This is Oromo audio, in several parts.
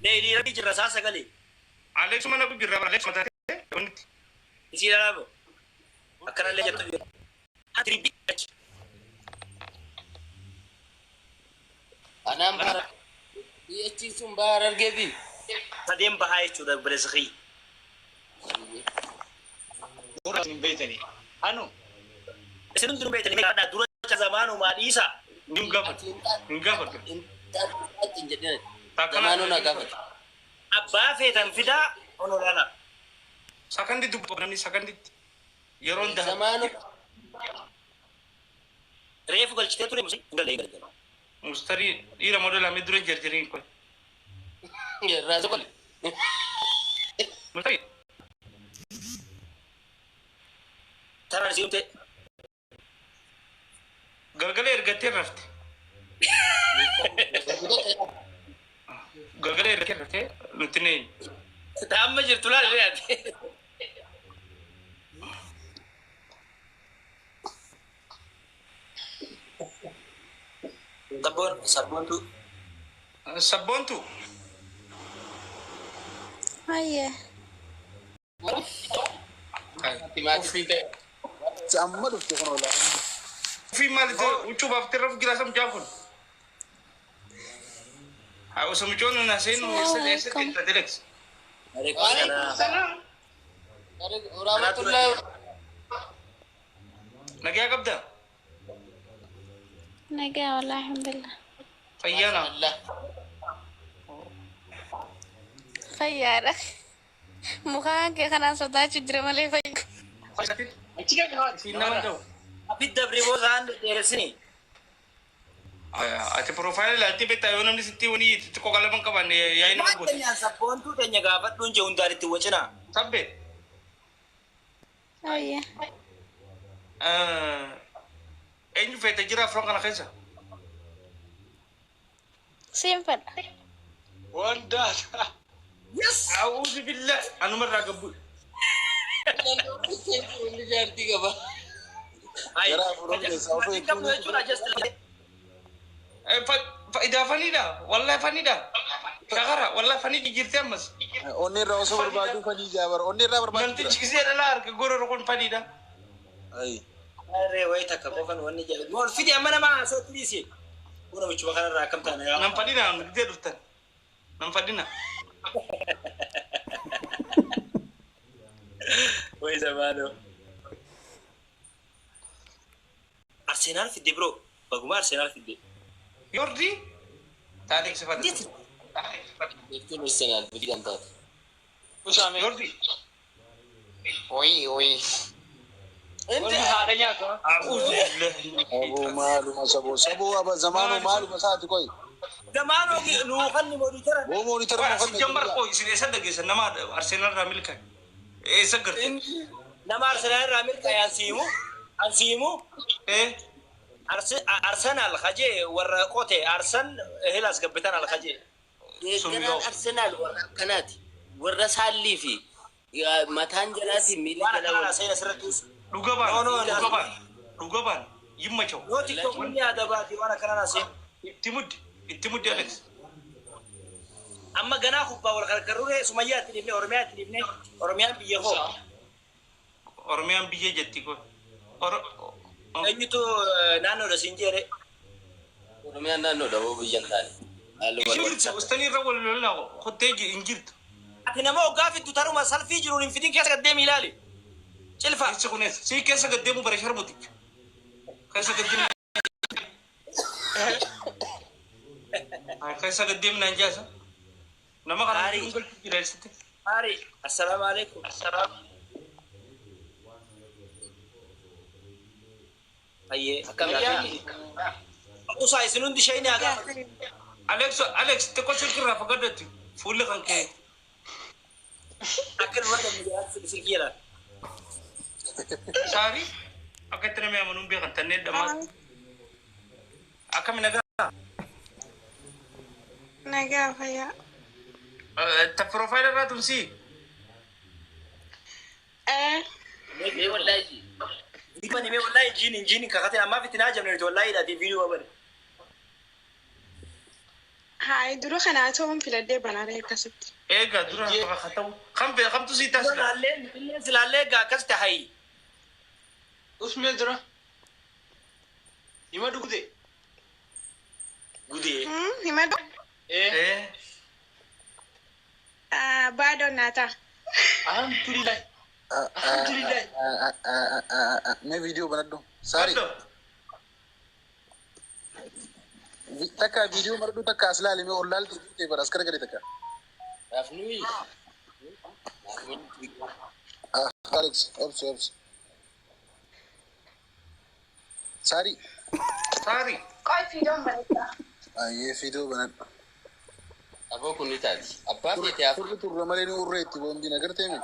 Leelii rabbi jirra saa sagalee. Alex mana ku jirra Alex mata wanti. Isii dhalaabo. Akkanallee jettu jira. Ati achi. Anaan bara. BH sun bahar argeeti. Sadeen bahaa jechuudha obboleessa kiyya. Dura hin beektanii. Anu Isin hundinuu beektanii meeqadhaa dura zamaanumaa dhiisa. Hin gaafatu. Hin gaafatu. Hin jedhin. Takkana Zamaanuu na gaafatu. Abbaa feetan fidaa onolaala. Sakandi dubbu namni sakanditti. Yeroon daha. Zamaanuu. Reefu galchitee ture musi. Hin galle hin galle. Mustarii dhiira model amee dura jarjariin kun. Raasa qole. Mustarii. Taraan isii dhumte. Galgala ergattee rafte. Galgala ergattee rafte nutti neenyu. Amma jirtu laal re'ate. Sabboon sabboontu Sabboontu. Hayyee. Amma dhufte kun oolaa. Ofii maal huccuu baaftee rafu jira sam jaa kun. Haa osoo mucoon na seenu eessa eessa Assalamualaikum. deemta Alex. Waalaikum salaam. Warahmatullahi. Nagaa qabdaa? Nagaa wallahi alhamdulillah. Fayyaana. Allah. Fayyaadha. Mukaan kee kanaan sodaachuu jira malee fayyu. achi kan haati. Siin nama ta'u. Abidda biriboo isaan dheeressini. Ati piroofaayilii ilaaltee beektaa yoo namni sitti wani xixiqqoo qalaman qaban yaa'ii nama Maal goota. keenyaan sabboontuu teenya gaafadhuun jee hundaan itti wacina. Sabbe. Hayyee. Eenyu feete jira afran kana keessa? Siin fedha. Wanda. Yes! A'uuzu billah anumarraa gabbu. Inni jaartii qaba. Gara afuran keessaa osoo Maatiin qabnu jechuudha just Idaa faniidha. Wallahi faniidha. Shakara wallahi fanii jijjiirtee ammas. Onni irraa osoo barbaaduu fanii jaabar. Onni irraa barbaaduu jira. Namtichi gisee dhalaa harka gorora kun faniidha. Ayi. Harree wayii takka qofan wanni jedhu. Mool fidi amma nama haasawatti dhiisi. Kun michuma kanarraa akkam taana yaa. Nan fadhina gidee dhuftan. Nan fadhina. Wayii zamaanoo. Arsenaal fidde bro. Baguma Arsenaal fidde. Yordi. Taaleek sifata. Jechuun Arsenaal biyya kan taate. Usaame. Yordi. Oyi oyi. Wanni haadha nyaata. A'uuzu billah. Aboo maaluma saboo. Saboo aba zamaanoo maaluma isaati qoy. Zamaanoo nuu kanni mooditara. Boo moonitara Waa moo si kan jammar koo isin eessa dhageessan nama Arsenaal irraa milkaa'e. Eessa garte? Nama Arsenaal irraa milkaa'e ansiimu. Ansiimu. Eh. Arsenaal kajee warra qote Arsen hilas gabbitan al kajee. Deeggaraan Arsenaal warra akkanaati. Warra saallii fi mataan jalaatiin miila Waan jalaa akkanaa wal. seena sirratti usu. Dhuga baan. No, no, Dhuga baan. Dhuga baan. Yimmachaw. Yoo tiktookni yaada baati waan akkanaa seena. Itti muddi. Itti muddi Alex. Amma ganaa kubbaa wal qarqarruree Sumayyaatti dhiifne Oromiyaatti dhiifne Oromiyaan biyya hoo. Oromiyaan biyya jetti kun. Eenyutu naannoodha siin jedhe. Oromiyaan naannoodha boo biyya hin taane. Haaluma wal. Jirtu ustaanii irra wal lolaa kottee hin jirtu. Ati nama hoggaa fiddu taruma salfii jiruun hin fidin keessa gaddeemi ilaali. Cilfa. Keessa kunis si keessa gaddeemu bara sharmuticha. Keessa gaddeemu. Keessa gaddeemu naan jaasa. Nama kana Gaarii. hin galchu jira eessatti. Haari. Assalaamu alaikum. Hayyee. Akkam Usaa isin hundi shayni haa gaafatu. Alex Alex xiqqoo silkirraa fagaadhatti fuulli kan kee. Akka nama dammi silkii jedhan. Saari akka itti namni amanuun beekan tanneen dhammaa. Akkami nagaa. Nagaa fayyaa. Ta piroofaayila irraa tumsii. Mee wallaahi. Dhibbani mee wallahi injiin injiin kakateen ammaaf itti naa jamne nuti wallahi hidhaati viidiyoo babane. Hayi dura kanaa ta'uun filadhee banaaree akkasitti. Egaa dura haa ta'u. Kam kamtu si taasisa? Illee silaallee egaa akkas tahayi. Usmee jira. Hima dhugde. Gudee. Hima dhugde. Ee. Baadoo naataa. Alhamdulillah. Alhamdulillah. Mee viidiyoo banadhu. Saari. Takka viidiyoo maradhu takka as laali mee ol laaltu ta'e bara as garagalee takka. Afnui. Alex, obsi obsi. Saari. Saari. Qoy viidiyoon banadha. Ayyee viidiyoo banadhu. Aboo kun ni taati. Abbaa feetee hafu. Turre turre malee ni urreetti boombiin agartee mi?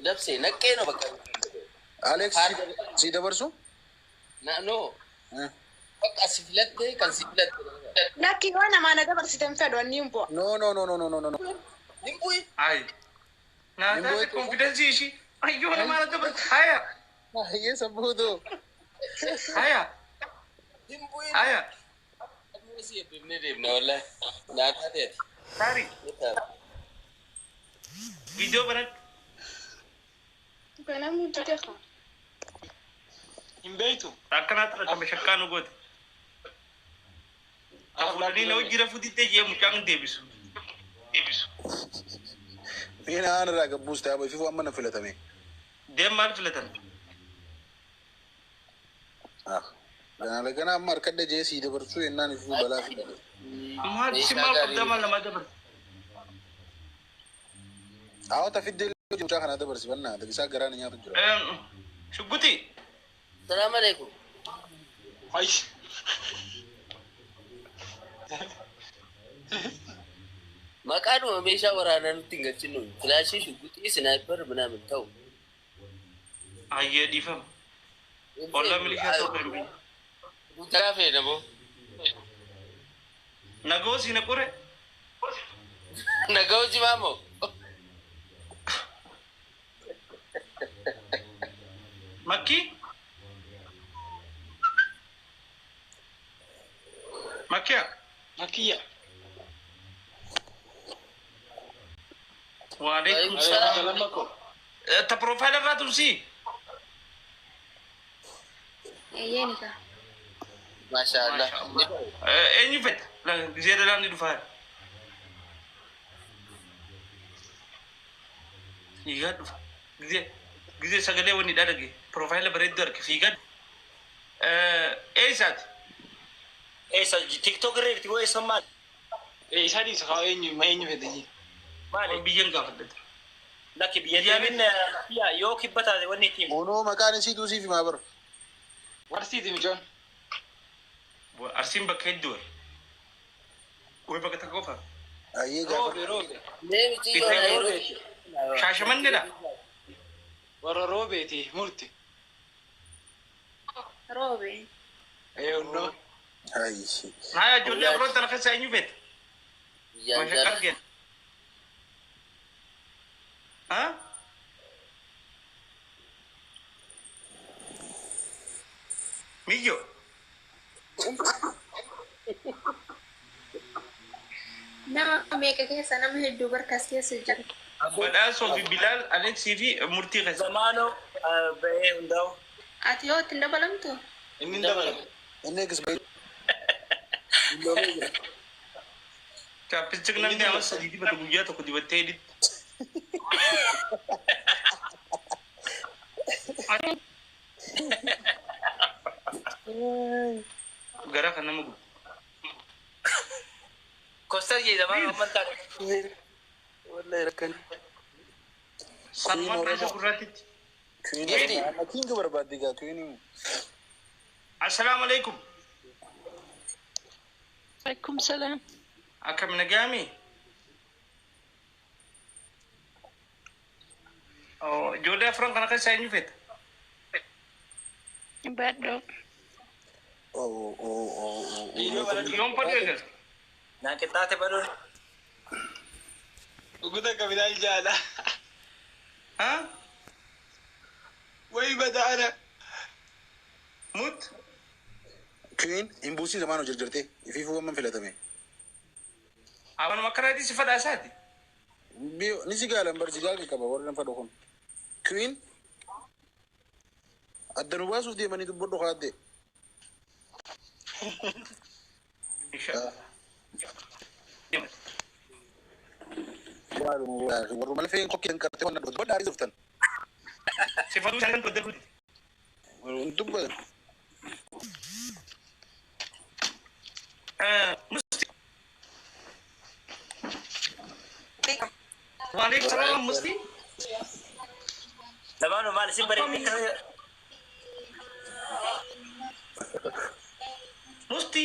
Dabsee naqee no bakka. Alex si dabarsu? No. Bakka si filatte kan si filatte. Lakki yoo namaa na dabarsite hin fedhu anni hin bu'a. No no no no no no no. Hin bu'i. Ayi. Naa konfidensi ishii. Ayyoo namaa na dabarsi. Haya. Ayyee sabbootoo. Haya. Hin bu'i. Haya. Si eebbifnee deemna wallahi. Naa taateeti. Saari. Viidiyoo banadhu. Banamuu dide kaa. Hin beektu. Akkanaatti rakkame shakkaa nu goote. Afuudhanii na hojii rafuu diddee jee mucaan deebisu. Miina aan irraa gabbuus ta'e ififuu amma na filatame. Deem maal filatan? Ganaa ganaa amma harkadha jee sii dabarsuu yennaan ififuu balaa filate. Maal si maal qabdaa maal namaa dabarsa? Haawata fiddee mucaa kanaa dabarsi bannaa isaa garaa na nyaatu jira. Shugguti. Salaam alaikum. Hayi. Maqaadhuma meeshaa waraanaa nutti hin galchinu. Filaashii, shugguxii, sinaayipar minaamin ta'u. Ayyee dhiifama. Ollaa milishaa ta'uu hin beeku. Guutaa feena moo? Nagoo si na qure? Nagoo jimaa moo? Makki? Makkiya? Makkiya. Waalaikum salaam. Ta profile irraa tumsi? Eeyyee ni kaa. Masha Allah. Eenyu fedha? Gisee dalaan ni dhufaa. Fiigaa dhufa. Gisee sagalee wanni dhadhage. Profile bareedduu arge fiigaa. Eessaati? Eessa TikTok irra jirti moo eessa maali? Eessa dhiisa haa eenyu eenyu fedha jee. Maali? Biyyan gaafadhate. Lakki biyya deemin yoo kibba taate wanni ittiin. Onoo maqaan isiituu siif himaa bara. Arsiiti micoon. Arsiin bakka hedduu bara. Way bakka takka qofa. Ayyee gaafa. Roobe roobe. Mee miciyyoon yeroo. Shaashamanneedha. Warra roobeeti murti. Roobe. Ee onnoo. Ayyee. Haya ijoollee afran tana keessa eenyu feeta? Mashaqqar geen. Ha? Miyyo. Nama meeqa keessa nama hedduu barkaas keessa jira. Badhaasoo fi Bilaal, Aleksii fi Murtii keessa. Zamaanoo bahee hundaa'u. Ati yoo ittiin dabalamtu? Inni hin dabalamu. Inni eegis bahee. Chaappistiik namni amma sadii dibatu guyyaa tokko dibattee hidhitti. Garaa kan nama gubu. Kostar jee zamaanoo amma taate. Wallahi rakkan. Sanumaan keessa gurraattitti. Kiinga barbaadde gaa kiinii. Assalaamu alaikum. Alaikum salaam. Akkam nagaami? Ijoollee afran kana keessa eenyu feeta? Baadhoo. Yoom fadhu eegalte? Naa qixxaate baduun. Dhuguta kabilaal jaala. Ha? Wayi badaana. Mut? Kiin hin buusii zamaanoo jarjartee ifiifuu amma filatame. Awanuma akkanaatii si fadhaasaati. Ni si gaalan bar si gaal qaba warri nan fadhu kun. Queen adda nu baasuuf deemanii dubbadhu kaadde. Inshallah. Warruma lafeen kokkee qartee waan dubbadhu aarii dhuftan. Si fadhuu isaan dubbadhu. Dubbatan. Musti. Waalaikum salaam Musti. Lamaanuu maal isin bareedee Musti.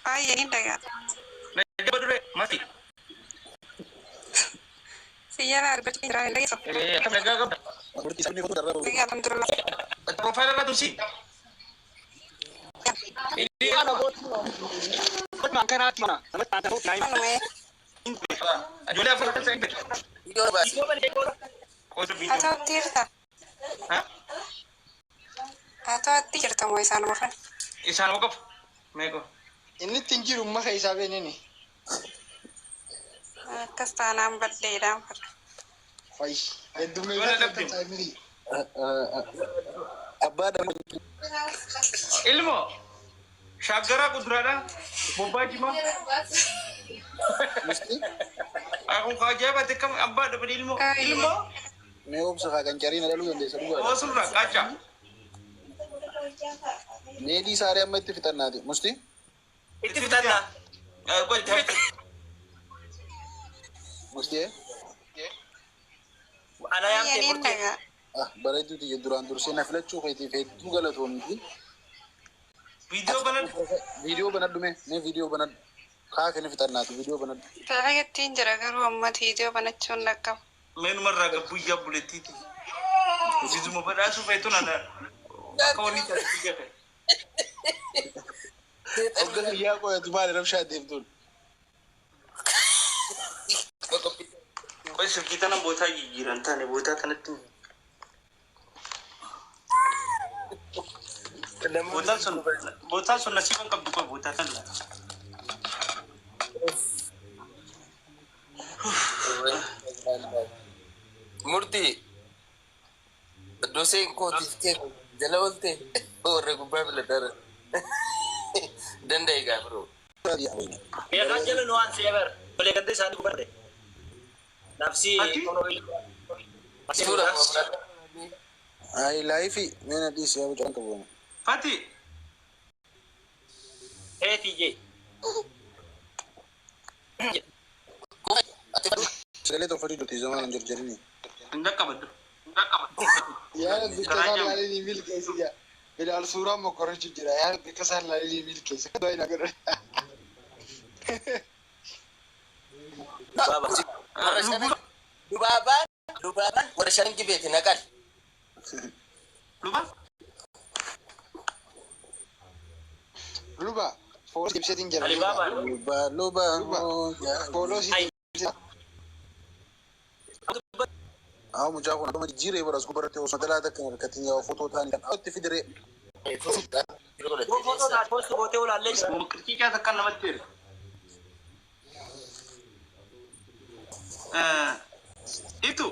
Baay'ee ni dhagaa. Najaba dure masti. Siyyala argachuu jira hin dhageessu. Akkam nagaa qabda. Murtii sabni foto darraa. Dhagaa alhamdulillah. Profaayila irraa tursi. Ijoollee afur akka ta'e. Viidiyoo baasi. Haa ta'utti jirta. Haa ta'utti jirta moo isaan warra? Isaan qofa. Meeqa? Inni ittiin jiru maka isaa beenini. Akkas taanaan baddeedhaan fadha. Fayyi. Heddummeeffatu akka taa'imiri. Abbaa dama. Ilmo. Shaggaraa kuduraadhaa. Bobbaa jimaa. Musti. Akkuma ajaa'ibaatti akkam abbaa dhabanii ilmo. Ilmo. Mee obsa kaa kan cariin dhaluu dandeessa dhugaadha. Oosurraa qaaca. Meedii saaree amma itti fixannaati. Musti. Itti fixannaa. Musti. Ana yaamtee Baay'ee ni murtii. dhagaa. Ah bareedduu tiyya duraan dursee na filachuu keetiif hedduu galatoomti. Viidiyoo banadhu. Viidiyoo banadhu mee mee viidiyoo banadhu. Kaa kenni fixannaati viidiyoo banadhu. Dalagattiin jira garuu amma viidiyoo banachuun dhaqqabu. Meenumarraa gabbuyyaa bulettiiti. Bizuma badhaasuu feetuun ana akka wanni taasisu gafe. Hogga biyyaa qoyatu maali rabshaa deemtuun. Qoy silkii tana bootaa jijjiiran taane bootaa kanatti. Bootaan sun nasiiban qabdu qoy bootaa tan laata. Murtii doseen kootiif kee jala oolte warra gubbaa filatara. Danda'e gaa biroo. Meeqaan jala nu waan seebar. Olee ganda isaanii gubarre. Nafsi. Suura Ay laayifi mee na dhiisi yaa bocaan qabu. Fati. Eetii jee. Sagalee tolfachuu jirti zamaan hin jarjarini. Hin dhaqqabaddu. Yaa bikka isaan laalee ni milkeessi jaa. Bilaal suuraa mokorrichu jira. Yaa bikka isaan laalee ni milkeessi. Baay'ee na godha. Dubaabaan dubaabaan warra shan gibeeti naqal. Luba. Luba fooloo ibseetiin jira. Alibaabaa. Luba luba. Fooloo si Haa mucaa kun akkuma jijjiiree bara as gubbaratti osoo dalaa takka harkatiin yaa footoo ta'anii kan itti fidire. Footoo taate poosti gootee olaallee jira. Qirqiiqaa takka namatti erga. Itu.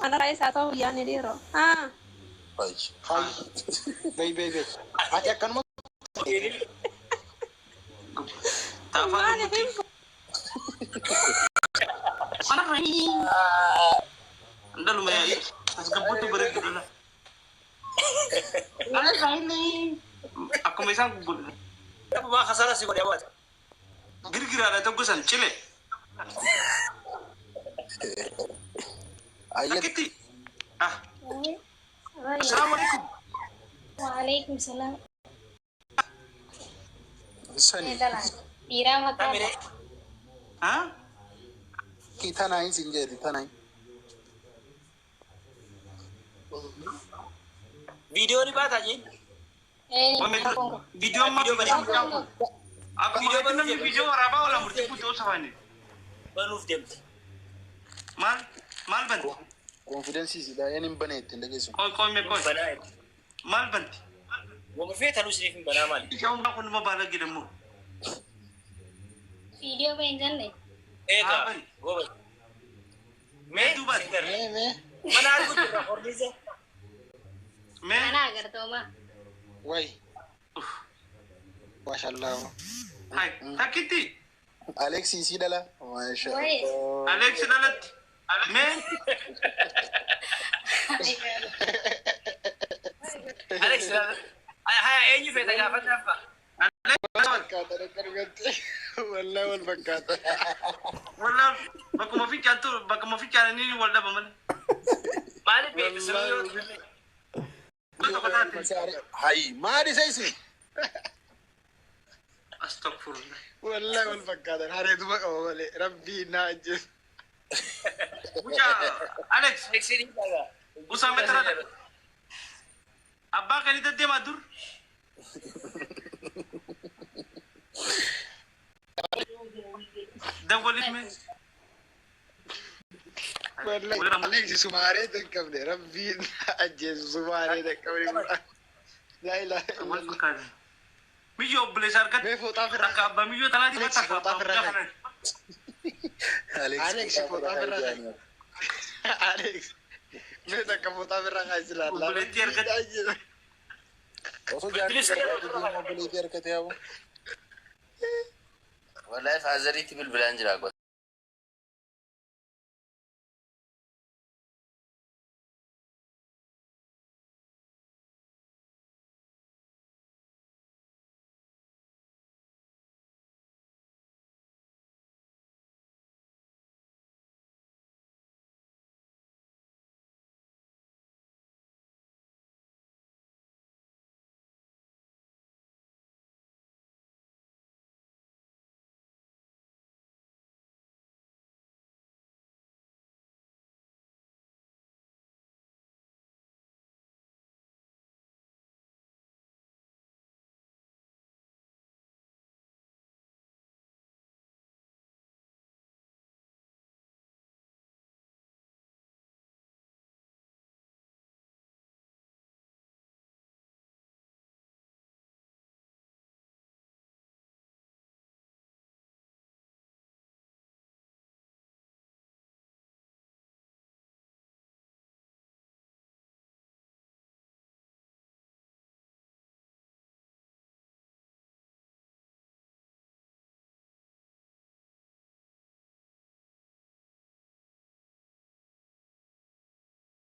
Ana isaa ta'uu yaadni dhiiroo. Ah. Bay bay bay. Ati akkanuma Taafaan Maaliif hin Andaluma yaa'ii. As gabbuutu bareedu dhala. Akkuma isaan gurgurdan. Rabbumaa kasaara si godhe hawaasa. Girgiraadha tokko san cile. Akkitti. Ah. Assalaamu alaikum. Waalaikum salaam. Sani. Dhiiraa maqaa Ha? Ki tanaayin sin jedhi tanaayin. Viidiyoo ni baataa jee. Viidiyoo ammaa viidiyoo Akkuma namni viidiyoo waraabaa oola murtii guutuu safaani. Banuuf deemte. Maal maal banti? Konfidensiisidha een hin bane ittiin dhageessu. Qoy qoy mee qoy. Maal banti? Wama feetanuu isiniif hin banaa maali? Ijaan kun nama baala jedhamu. Viidiyoo bahin jenne. Eegaa Haa, bari. goobas. Mee Duuba. Mee mee. Mana arguu jirra horniisa. Mee Ana agartooma. Way. Maashaallah. hai takkitti Alex isii dhala. Maasha Wayi. Allah. Alex dhalatti. Mee Alex haya eenyu feeta gaafadhaaf fa'a? Alex Fakkaata akka dhugatti. Wallahi wal fakkaata. walaa bakkuma fincaantu bakkuma fincaananii wal dhaba malee. Maaliif beekta sirrii yoo ta'e? Tokko taate. Hayi maali isa isin? Astagfirullah. Wallahi wal fakkaatan. Hareetuma qaba malee. Rabbii naa ajjeesu. Mucaa Alex Alex ni dhagaa. Usaame tara abbaa kan itti deemaa dur. Dawwaliif mee. Wallahi Alex sumaaree hin qabne. Rabbii naa ajjeesu sumaaree hin qabne. Laa ilaaha Wal illallah. fakkaatan. Miyyoo obboleessa harkatti. Mee fooxaa firraa. Takka abbaa miyyoo tanaati Alex, takka abbaa fooxaa mucaa firraa kanaati. Alex fooxaa firraa ka'i. Alex. Mee takka fooxaa firraa ka'i silaa. Obboleettii argate. Osoo jaartii obboleettii harkate yaa'u. Wallahi faazariitti bilbilaan jira.